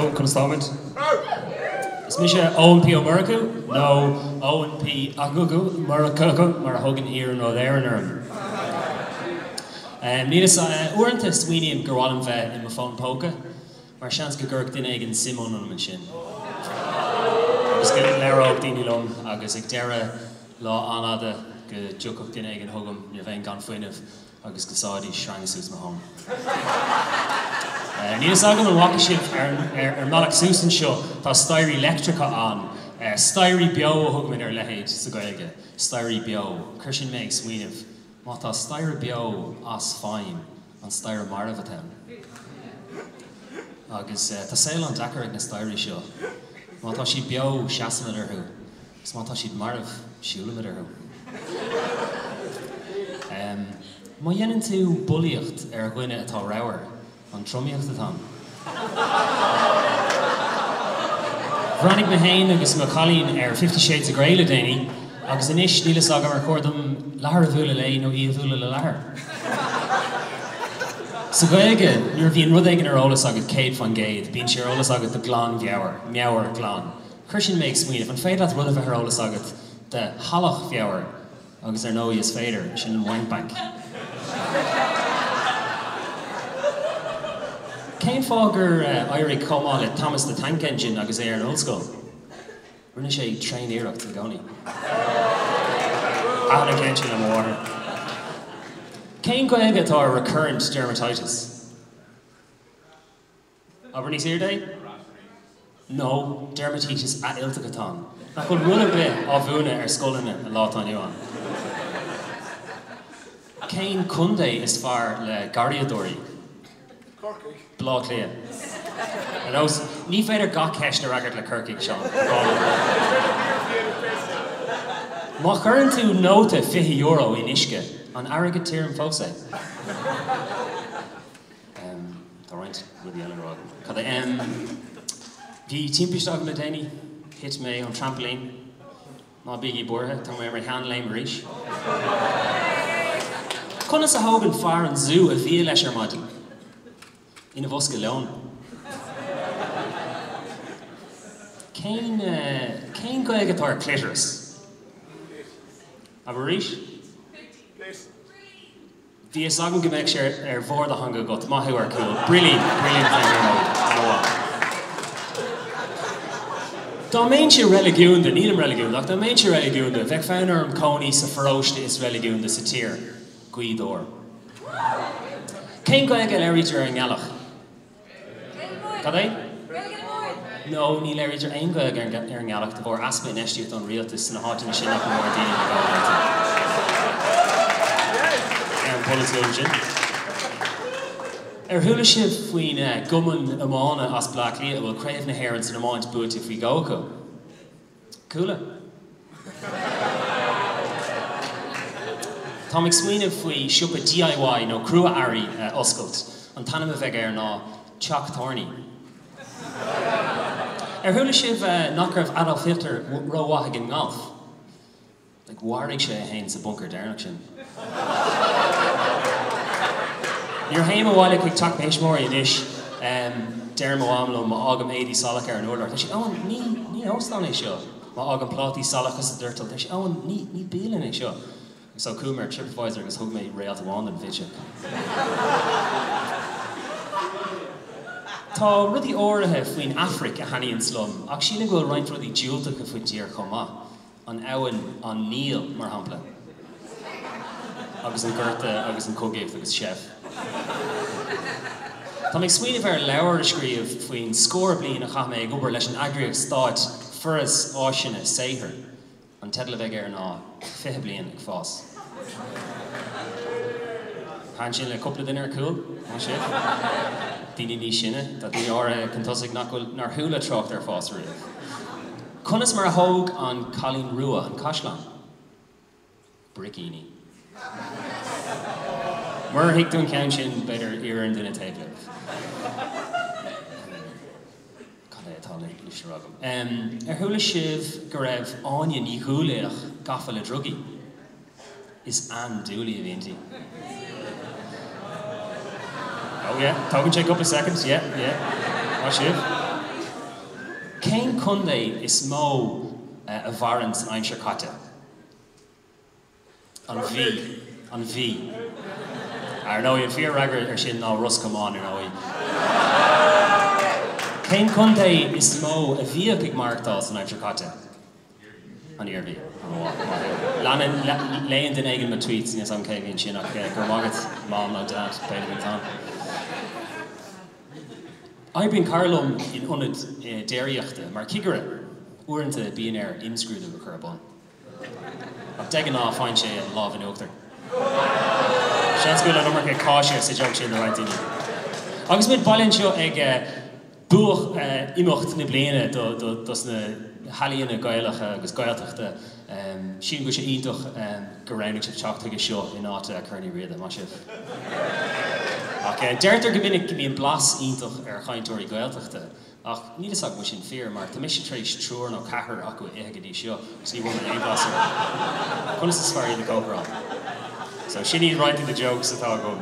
Yo, conas táimid? Is mise Eoin P Ó Murchú, nó Eoin P Agugu Murchú mar a thugann Iarnród Éireann orm. Níl fhios, uaireanta smaoiním gur mhaith liom bheith i mo fón póca, mar seans go gcuirfeadh duine éigin suim ionam ansin. Agus go labhródh daoine liom agus ag deireadh lá an-fhada go dtiocfadh duine éigin chugam nuair a bheinn gan fuinneamh agus go sáifidís sreang suas mo thóin. Níl fhios agam an bhfaca sibh ar ar an mbealach suas anseo tá staighrí leictreacha ann. Staighrí beo a thugaimid ar a leithéid sa Ghaeilge. Staighrí beo. Chuir sin mé ag smaoineamh, má tá staighre beo as feidhm, an staighre marbh atá ann? Agus tá saol an-deacair ag na staighrí seo. Má tá siad beo, seasaimid orthu. Agus má tá siad marbh, siúlaimid orthu. Má dhéanann tú bulaíocht ar dhuine atá ramhar, an tromaíocht atá ann? Bhreathnaigh mé féin agus mo chailín ar Fifty Shades of Grey le déanaí agus anois níl fhios agam ar chóir dom leathar a bhualadh léi nó í a bhualadh le leathar. Sa Ghaeilge, nuair a bhíonn rud éigin ar eolas agat 100%, bíonn sé ar eolas agat de ghlanmheabhair, meabhair ghlan. Chuir sin mé ag smaoineamh, an féidir leat rud a bheith ar eolas agat de shalachmheabhair? Agus ar ndóigh is féidir, sin an Wank Bank. Cén fáth gur éirigh chomh maith le Thomas the Tank Engine agus é ar an ollscoil? Rinne sé tréaniarracht i gcónaí. Thaitin an ceann sin le mo mháthair. Cén Ghaeilge atá ar recurrent dermatitis? Abair níos airde é? No, deirmitíteas athfhillteach atá ann. Nach bhfuil rud ar bith á mhúineadh ar scoileanna an lá atá inniu ann? Cén contae is fearr le garraíodóirí? Corcaigh. Baile Átha Cliath. Ar nós, ní féidir gach ceist a fhreagairt le Corcaigh, Seán. Má chuireann tú nóta €20 in uisce, an airgead tirim fós é? Tá roinnt rudaí eile le rá agam. Cad é? Bhí timpiste agam le déanaí. Thit mé ón trampoline. Ná bígí buartha, tá mé ar mo sheanléim arís. Conas a thógann fear an zú a bhia leis ar maidin? Ina bhosca leoin. Cén, cén Ghaeilge atá ar clitoris? Abair arís? Bhí fhios agam go mbeadh sé ar bharr do theanga agat. Maith thú ar cúl. Buillín, buillín atá in ar ndóigh. Ana-mhaith. Dá mbeinnse reiligiúnda, nílim reiligiúnda, ach dá mbeinnse reiligiúnda, bheadh fonn orm cónaí sa pharóiste is reiligiúnda sa tír, Gaoth Dobhair. Cén Ghaeilge a labhraítear ar an ngealach? Cad é? No, ní labhraítear aon Ghaeilge ar an ngealach de bharr easpa infheistíochta ón rialtas sna háiteanna sin nach bhfuil mórán daoine ina gcónaí iontu. Ar an bpolaitiúil ansin. Ar chuala sibh faoin gcumann iomána as Bleá Cliath a bhfuil Craobh na hÉireann san iomáint buaite faoi dhó acu? Cuala. Táim ag smaoineamh faoi siopa DIY nó crua-earraí a oscailt. An t-ainm a bheidh air ná Teach Tairní. Ar chuala sibh nach raibh Adolf Hitler rómhaith ag an ngalf? Like, mharaigh sé é féin sa bunker deireanach sin. Nuair a théim abhaile chuig teach mo thuismitheoirí anois, deir mo mham liom má fhágaim éadaí salacha ar an urlár, deir sí, Eoin, ní, ní óstán é seo. Má fhágaim plátaí salacha sa doirteal, deir sí, Eoin, ní, ní bialann é seo. So chuaigh mé ar TripAdvisor agus thug mé réalt amháin don bhitseach. Tá rudaí áirithe faoin Afraic a thaitníonns liom, ach sílim go bhfuil roinnt rudaí diúltacha faoin tír chomh maith. An abhainn, an Níl, mar shampla. Agus an gorta agus an chogaíocht agus seif. Tá mé ag smaoineamh ar leabhar a scríobh faoin scór bliain a chaith mé ag obair leis an eagraíocht stáit Foras Áiseanna Saothair. An teideal a bheidh air ná 20 Bliain ag Fás. Thaitin sin le cúpla duine ar cúl, maith sibh. Daoine níos sine, tá daoine áirithe chun tosaigh nach bhfuil, nár chuala trácht ar fás riamh. Conas mar a thóg an Cailín Rua an caisleán? Bricíní. Murar thuig tú an ceann sin, b'fhéidir iarr ar an duine taobh libh. Cad é atá le rá agam? Ar chuala sibh go raibh Áine Ní Dhúlaoich gafa le drugaí? Is Ann Dooley a bhí inti. Oh yeah, tógann sé cúpla soicind, yeah, yeah. Maith sibh. Cén contae is mó a mhaireann san aimsir caite? An Mhí. An Mhí. Ar ndóigh, an fíorfhreagra ar sin ná Ros Comáin, ar ndóigh. Cén contae is mó a bhíodh ag maireachtáil san aimsir caite? An Iarmhí. Leanann, léann duine éigin mo tweets, níl 's agam cé a bhíonn sin ach go raibh maith agat, Mom nó Dad, b'fhéidir an t-am. Oibríonn cara liom in ionad déiríochta mar chigire. Uaireanta bíonn air imscrúdú a chur ar bun. Ach de ghnáth faigheann sé an lámh in uachtar. Seans go bhfuil an iomarca cáise sa joke sin do roinnt daoine. Agus muid bailithe anseo ag buaic imeacht na bliana dos na healaíona Gaelacha agus Gaeltachta, sílim go bhfuil sé iontach gur roghnaigh sibh teacht chuige seo in áit Corn Uí Riada. Maith sibh. Ach deirtear go minic go mbíonn blas iontach ar chainteoirí Gaeltachta. Ach níl fhios agam an bhfuil sin fíor, mar tá mise tar éis triúr nó ceathrar acu a ithe go dtí seo agus ní bhfuair mé aon bhlas orthu. Conas is fearr iad a chócaráil? So, sin iad roinnt de na jokes atá agam.